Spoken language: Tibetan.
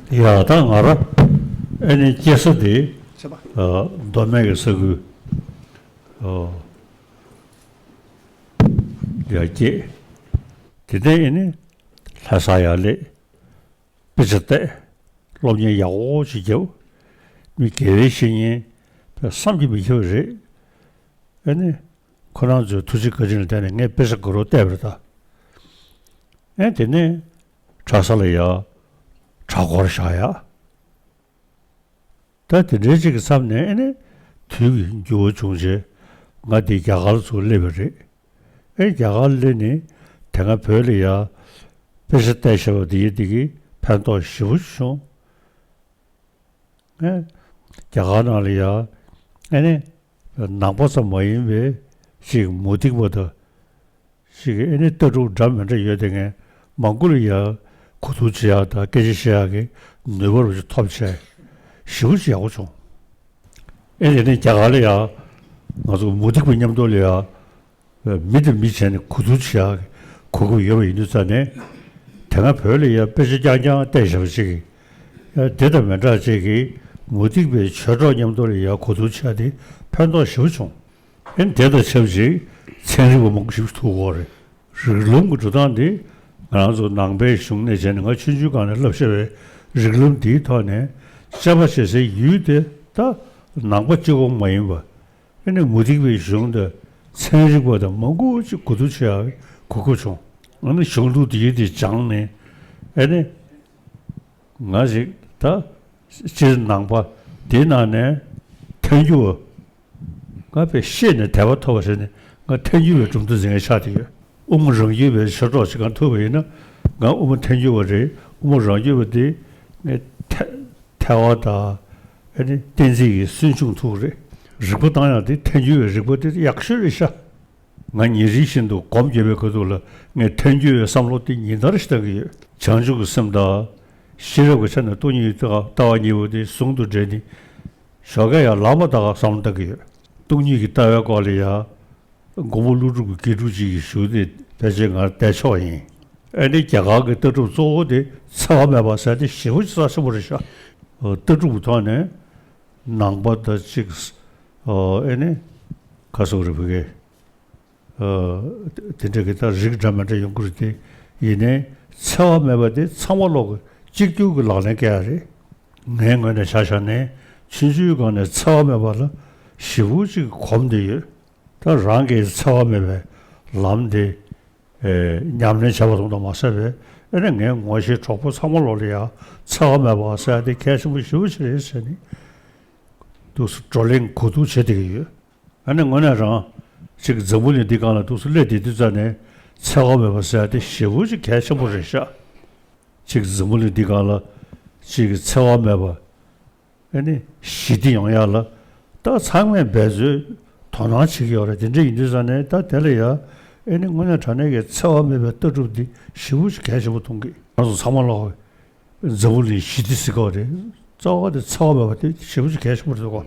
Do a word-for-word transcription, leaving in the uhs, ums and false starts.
ཡ་ད་ང་ར་ཨེ་ནི་སྐྱེས་ས་དེ་ཨ་མདོ་སྨད་ཀྱི་ས་ཁུལ་ཨ་ཡ་སྐྱེས། དེ་ནས་ཨེ་ནི་ལྷ་ས་ཡར་སླེབས། དཔེ་ཆ་བལྟས། སློབ་གཉེར་ཡག་པོ་ཞིག་བརྒྱབ། མི་དགེ་བའི་བཤེས་གཉེན་དཔེ་བསམ་གྱིས་མི་ཁྱབ་པ་རེད། ཨེ་ནི་ཁོ་རང་ཚོའི་ཐུགས་རྗེ་བཀའ་དྲིན་ལ་བརྟེན་ནས་ངས་དཔེ་ཆ་དགའ་རབ་བལྟས་པ་རེད་ད། ཨེ་དེ་ནས་གྲྭ་ས་ལ་ཡ་གྲྭ་སྐོར་བཞག་ཡ། ད་དེ་འདྲའི་ཅིག་གི་མཚམས་ནས་ཨེ་ནི་དུས་ཀྱི་འགྱུར་བ་བྱུང་རྗེས་ང་འདི་རྒྱ་གར་ལ་ཚུར་སླེབས་པ་རེད། ཨེ་རྒྱ་གར་སླེབས་ནས་དེ་སྔ་བོད་ལ་ཡ་དཔེ་ཆ་བལྟས་བཞག་པ་དེ་ཡི་དེ་གི་ཕན་ཐོགས་ཞེ་པོ་ཅིག་བྱུང་། ཨེ་རྒྱ་གར་ནང་ལ་ཡ་ཨེ་ནི་ནང་པ་ཙམ་མ་ཡིན་པའི་ཅིག་མུ་སྟེགས་པ་དང་། ཞིག་གིས་ཨེ་ནི་ལྟ་གྲུབ་འདྲ་མི་འདྲ་ཡོད་དེ་ངས་མང་པོ་ལ་ཡ་གོ་བསྡུར་བྱེད་ཡག་དང་སྐད་ཆ་བཤད་ཡག་གི་ནུས་པ་རུ་ཅིག་ཐོབ་བྱས་ཞེ་པོ་ཅིག་ཡག་པོ་བྱུང་། ཨེ་དེ་ནས་རྒྱ་གར་ལ་ཡ་ང་ཚོ་མུ་སྟེགས་པའི་མཉམ་དུ་ལ་ཡ་མི་དང་མི་བྱས་ནས་གོ་བསྡུར་བྱེད་ཡག་གི་གོ་སྐབས་ཡོད་པ་ཡིན་དུས་ཙང་ནས་དེ་སྔ་བོད་ལ་ཡ་དཔེ་ཆ་རྐྱང་རྐྱང་བལྟས་བཞག་པ་ཅིག་གིས་ཡ་དེ་དང་མི་འདྲ་ཅིག་གིས་མུ་སྟེགས་པའི་ཆོས་གྲོགས་མཉམ་དུ་ལ་ཡ་གོ་བསྡུར་བྱེད་ཡག་དེ་ཕན་ཐོགས་ཞེ་པོ་བྱུང་། ཨེ་དེ་དང་ཆབས་ཅིག་ཚན་རིག་པ་མང་པོ་ཞིག་ཐུག་གི་ཡོད་རེད། རིགས་ལམ་གྱི་འགྲོ་སྟངས་འདི་ང་རང་ཚོ་ནང་པའི་གཞུང་ནས་བྱས་ནས་ང་ཆུང་ཆུང་སྒང་ནས་བསླབ་བྱ་བའི་རིགས་ལམ་འདིའི་ཐོག་ནས་དཔྱད་པ་བྱེད་སའི་ཡུལ་དེ་ད་ནང་པ་གཅིག་པོ་མ་ཡིན་པ། ཨེ་ནི་མུ་སྟེགས་པའི་གཞུང་དང་ཚན་རིག་པ་དང་མང་པོ་ཅིག་གོ་བསྡུར་བྱེད་ཡག་གོ་སྐབས་བྱུང་། ཨ་ནི་གཞུང་ལུགས་འདི་ཡིན་དེ་སྦྱངས་ནས་ཨེ་ནི། ང་ཞིག་ད་སྤྱིར་ནང་པ་འདི་ནང་ནས་ཐལ་འགྱུར་བ། ང་དཔེ་ཤེས་ནས་དད་པ་ཐོབ་པ་ཟེར་ནས་ང་ཐལ་འགྱུར་བའི་གྲུབ་མཐའ་འཛིན་མཁན་ཆགས་བསྡད་ཡོད། དབུ་མ་རང་རྒྱུད་པའི་ཆོས་གྲོགས་ཅིག་གང་ཐུག་པ་ཡིན་ན་ང་དབུ་མ་ཐལ་འགྱུར་བ་རེད། དབུ་མ་རང་རྒྱུད་པ་འདི་ངས་ཐལ་ཐལ་བ་དང་ཨ་ནི་གཏན་ཚིགས་ཀྱི་སུན་ཕྱུང་ཐུག་རེད། རིག་པ་བཏང་ཡག་འདི་ཐལ་འགྱུར་བའི་རིག་པ་འདི་ཡག་ཤོས་རེད་ཤག་ང་ཉིན་རེ་བཞིན་དུ་སྒོམ་རྒྱབ་པའི་ཁ་ཐུག་ལ་ངས་ཐལ་འགྱུར་བའི་བསམ་བློ་དེ་ཉིན་ལྟར་ཞིག་བཏང་གི་ཡོད། བྱང་ཆུབ་ཀྱི་སེམས་དང་། ཤེས་རབ་ཀྱི་ཆ་ནས་སྟོང་ཉིད་ཀྱི་ལྟ་བ་གཉིས་པོ་དེ་ཟུང་དུ་འབྲེལ་ནས། ཞོགས་ཀས་ཡར་ལངས་པ་དང་བསམ་བློ་བཏང་གི་ཡོད། སྟོང་ཉིད་ཀྱི་ལྟ་བའི་སྐོར་ལ་ཡང་། མགོན་པོ་ཀླུ་སྒྲུབ་ཀྱི་དགེ་ཕྲུག་ཅིག་གིས་ཞུས་ཏེ་ཕལ་ཆེར་ང་བལྟས་ཆོག་ཡིན། ཨ་ནི་རྒྱ་གར་གྱི་ལྟ་གྲུབ་གཙོ་བོ་དེ་འཚེ་བ་མེད་པ་ཟེར་དེ་ཞེ་པོ་ཅིག་རྩ་ཆེན་པོ་རེད་ཤག་ལྟ་གྲུབ་ཀྱི་ཐོག་ནས་ནང་པ་དང་གཅིག་ཨ་ནི་ཁ་སོག་རེ་བུ་གེ། དེ་འདྲ་གི་ད་རིགས་འདྲ་མི་འདྲ་ཡོང་གི་རེད་དེ། ཡིན་ནའི་འཚེ་བ་མེད་པ་དེ་ཚང་མ་ལོག་གི་གཅིག་གྱུར་གྱི་ལག་ལེན་བཀལ་ཡ་རེད། ངའི་ངོས་ནས་ཆ་བཞག་ནས་ཆུང་ཆུང་སྒང་ནས་འཚེ་བ་མེད་པ་ལ་ཞེ་པོ་ཅིག་གོམས་བསྡད་ཡོད། ད་རང་གིས་འཚེ་བ་མེད་པའི་ལམ་དེ་ཉམས་ལེན་བྱས་པ་ཙམ་དུ་མ་ཟད་པའི་ཨེ་ནས་ངའི་ངོ་ཤེས་གྲོགས་པོ་ཚང་མ་ལོག་ལ་ཡང་འཚེ་བ་མེད་པ་ཟེར་ཡ་དེ་གལ་ཆེན་པོ་ཞེ་པོ་ཅིག་རེད་ཟེར་ནས་འདུག་སེ་བགྲོ་གླེང་གོ་བསྡུར་བྱེད་བསྡད་ཀྱི་ཡོད། ཨ་ནི་དངོས་གནས་རང་ཅིག་འཛམ་བུ་གླིང་འདི་སྒང་ལ་འདུག་སེ་སླེབས་བསྡད་དུས་ཙ་ནས་འཚེ་བ་མེད་པ་ཟེར་ཡ་དེ་ཞེ་པོ་ཅིག་གལ་ཆེན་པོ་རེད་ཤག་ཅིག་འཛམ་བུ་གླིང་འདི་སྒང་ལ་ཅིག་འཚེ་བ་མེད་པ་ཨ་ནི་ཞི་བདེ་ཡོང་ཡ་ལ་ད་ཚང་མས་འབད་རྩོལ་དོ་སྣང་བྱེད་ཀྱི་ཡོད་རེད། དེ་འདྲ་ཡིན་དུས་ཙ་ནས་ད་དེ་ལ་ཡ་ཨ་ནི་དངོས་གནས་དྲང་གནས་ཀྱི་འཚེ་བ་མེད་པའི་ལྟ་གྲུབ་འདི་ཞེ་པོ་ཅིག་གལ་ཆེན་པོ་མཐོང་གི། ང་ཚོ་ཚང་མ་ལོག་འཛམ་བུ་གླིང་ཞི་བདེ་ཟེར་གོ་རེད། རྩ་བ་དེ་འཚེ་བ་མེད་པ་དེ་ཞེ་པོ་ཅིག་གལ་ཆེན་པོ་རེད་གོ།